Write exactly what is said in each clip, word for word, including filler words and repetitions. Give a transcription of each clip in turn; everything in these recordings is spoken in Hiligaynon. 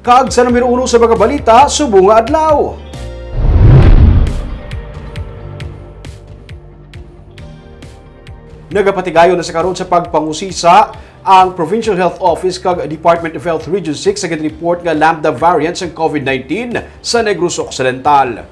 Kag sa numero uno sa mga balita subong nga adlaw. Nagapatigayon na sa karon sa pagpangusisa ang Provincial Health Office kag Department of Health Region six sa ginreport nga Lambda variant sang COVID nineteen sa Negros Occidental.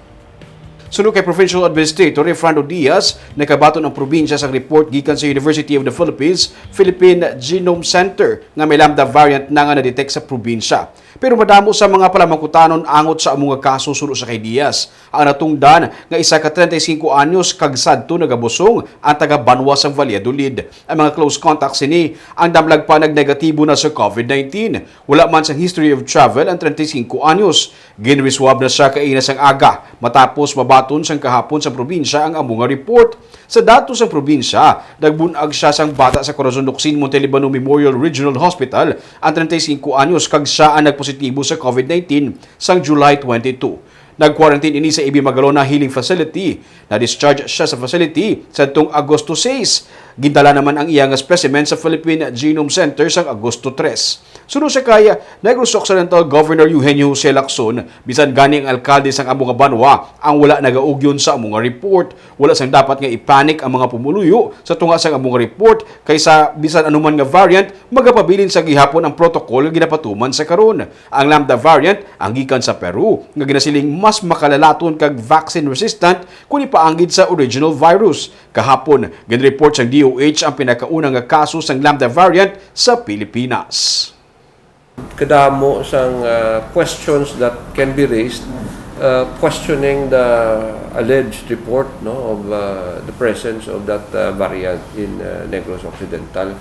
Suno kay Provincial Administrator Efrando Diaz, nakabaton ang probinsya sang report gikan sa University of the Philippines Philippine Genome Center nga may Lambda variant na nga na-detect sa probinsya. Pero madamo sa mga palamangkutanon angot sa amo nga kaso suno sa kay Diaz. Ang natungdan nga isa ka treinta y cinco anyos kag sadto nagabusong ang taga-banwa sang Valladolid. Ang mga close contacts sini ang damlag pa nagnegatibo na sa COVID nineteen. Wala man sang history of travel ang treinta y cinco anyos. Ginriswab na siya kaina sang aga matapos mabaton sang kahapon sa probinsya ang amo nga report. Sa datos sang probinsya, nagbun-ag siya sang bata sa Corazon Locsin Montelibano Memorial Regional Hospital ang treinta y cinco anyos kag siya ang nagpositibo sa COVID nineteen sang July twenty-two. Nag-quarantine ini sa A B Magalona Healing Facility. Na-discharge siya sa facility sadtong Agosto sais. Gindala naman ang iya nga specimen sa Philippine Genome Center sang Agosto tres. Suno sa kay Negros Occidental Governor Eugenio Jose Lacson, bisan gani ang alkalde sang amo nga banwa ang wala nagaugyon sa amo nga report. Wala sang dapat nga i-panic ang mga pumuluyo sa tunga sang amo nga report, kay sa bisan anuman nga variant, magapabilin sa gihapon ang protocol nga ginapatuman sa karon. Ang Lambda variant ang gikan sa Peru, nga ginasiling mas makalalaton kag vaccine resistant kung ipaanggid sa original virus. Kahapon, ginreport sang D O H ang pinakauna nga kaso sang Lambda variant sa Pilipinas. Kadamo sang, uh, questions that can be raised, uh, questioning the alleged report, no, of, uh, the presence of that, uh, variant in, uh, Negros Occidental.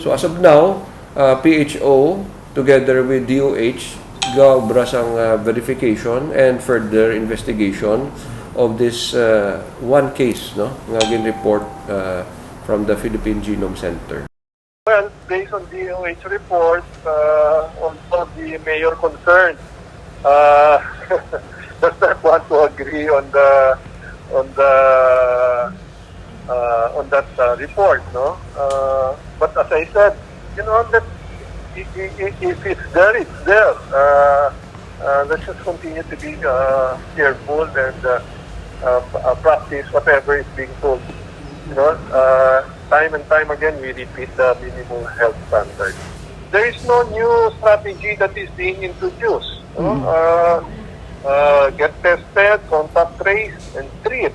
So as of now, uh, P H O together with D O H gaobra sang, uh, verification and further investigation of this, uh, one case, no, nga gin-report, uh, from the Philippine Genome Center. Well, based on D O H report, uh, also the mayor concerned, uh, does not want to agree on the, on the, uh, on that, uh, report, no? Uh, but as I said, you know, that i- i- i- if it's there, it's there. Uh, uh, let's just continue to be, uh, careful and, uh, uh, p- uh, practice whatever is being told. You know, uh, time and time again, we repeat the minimal health standard. There is no new strategy that is being introduced. No? Mm. Uh, uh, get tested, contact trace, and treat.